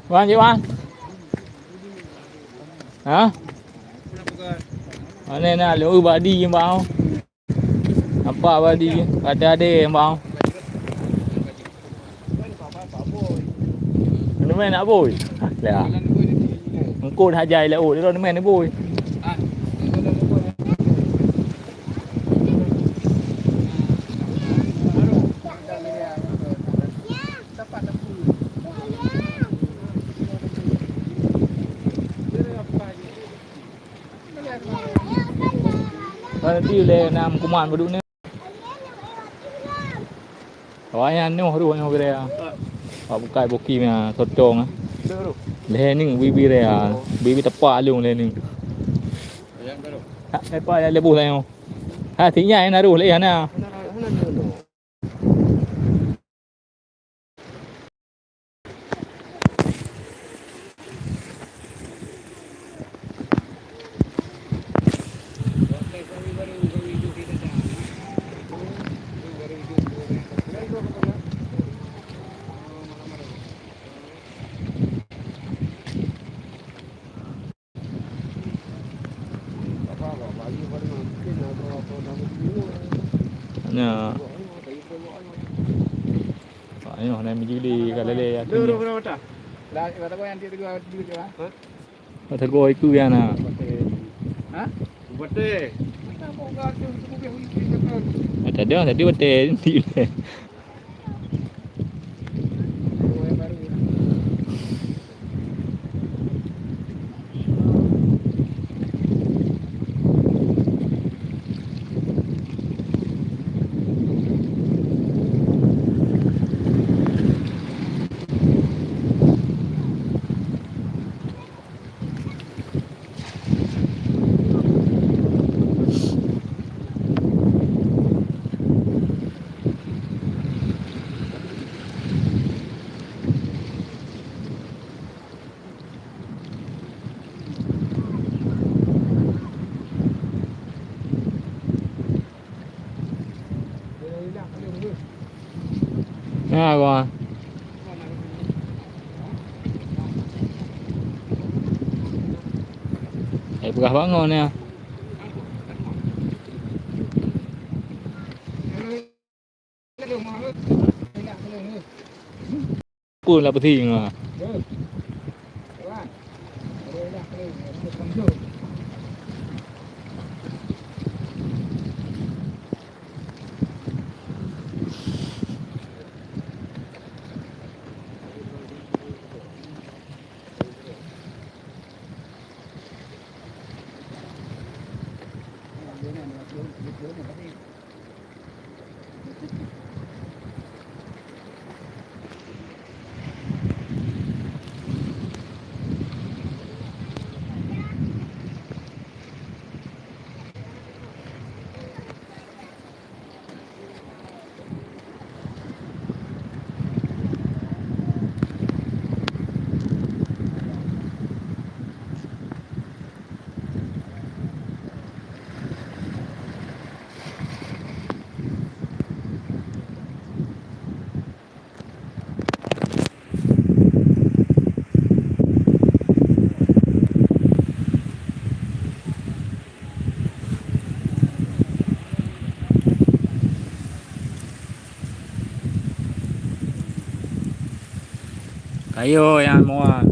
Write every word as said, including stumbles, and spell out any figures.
Wan, cik Wan. Ha? Mana nak lu badi bau? Apa badi? Ada ada bau. Mana nak boy? Lah. Engkau dah jai lah, oh, dia mana boy? Nanti leh nam kuman beduk ni. Awak nyan nyoh ruh nyoh bire. Awak bukai boki mia sotong ah. Leh ni bibi re ah. Bibi tepak alung leh ni. Tak lepas ya lebuh lah nyoh. Ha, si nyai na ruh leh na. Nyoe. Pak, nyoe hana meujuli ka lé, ya. Lu, lu, lu, lu. Lah, kata kau yang tiga, tiga, tiga, ha? Kata kau itu ya, nah. Ha? Betul. Tadi, tadi betul. Ya, gua. Eh, peugah bangon ya. Pun lah pusing ah. Kayu nyang muat.